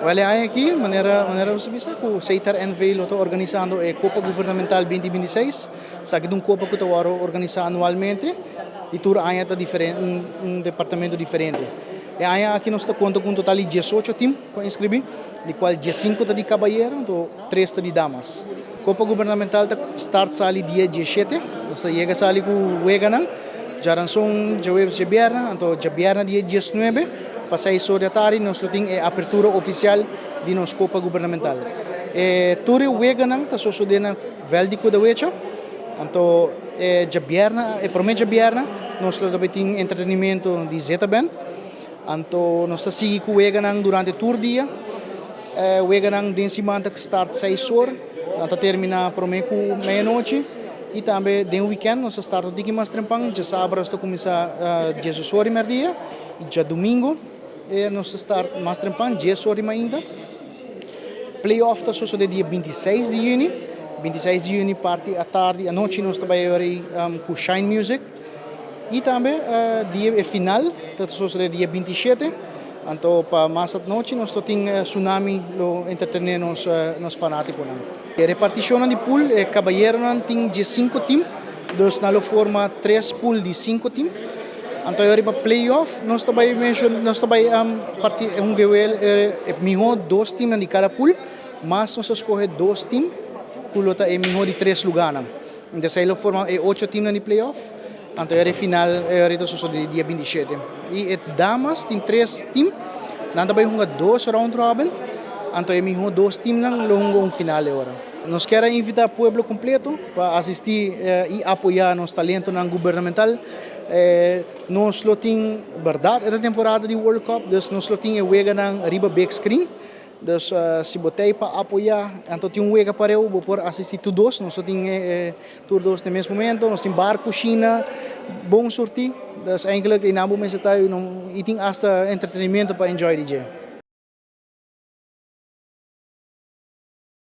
Wel, e aña aki, manera bo bisa, ku Setar NV lo ta organisando e Kopa Gubernamental 2026. Esaki ta un kopa ku ta wòrdu organisá anualmente i tur aña ta diferente, un departamento diferente. E aña aki nos ta konta ku un total di 18 tim ku a inskribí, di kual 15 ta di kabayero, anto 3 ta di damas. Kopa Gubernamental ta start sali dia 17, nos ta yega sali ku weganan, djaranson, djaweves, djabièrnè, anto djabièrnè dia 19 pa 6 or di atardi nos lo tin e apertura ofisial di nos Kopa Gubernamental. E tur e weganan ta sosodé na vèlt di Kudawecha, anto e djabièrnè, e promé djabièrnè nos lo ta bai tin entretenimento di Zeta Band, anto nos ta sigui ku weganan durante tur dia. E weganan den siman ta start 6 or, nan ta termina promé ku medianochi i tambe den weekend nos ta start un tiki mas trempan, djasabra nos ta kuminsá 10 or di mèrdia i djadumingu nos ta start mas trempan, 10 or di mainta. Playoff ta sosodé dia 26 di yüni, 26 di yüni parti atardi, anochi nos ta bai ori ku Shine Music i tambe dia e final ta sosodé dia 27. Anto pa mas anochi nos ta tin Tsunami lo entretené nos fanátikonan. E repartishonnan di pool, e kabayeronan tin 15 tim, dus nan lo forma tres pool di sinku tim. Anto riba playoff nos ta bai nos ta bai parti un gewel e mihó dos timnan di kada pool, mas nos ta skohe dos tim ku lo ta e mihó di tres lugánan. Entonces ei lo forma e ocho timnan di playoff. Anto e final e ta sosodé dia 27. I e damas tin tres tim, nan ta bai hunga dos round robin, anto e mihó dos timnan lo hunga un final e ora. Nos kier a invitá pueblo kompleto pa asistí i apoyá nos talentonan gubernamental. Nos lo tin bèrdat e ta temporada di World Cup, dus nos lo tin e weganan riba big screen. Dus si bo ta ei pa apoyá, anto tin un wega pareu, bo por asistí tur dos. Nos lo tin tur dos na mes momento. Nos tin bar, kushina, bon surtí. Dus eigenlijk einan bo mester ta i tin asta entretenimiento pa enjoy di dje.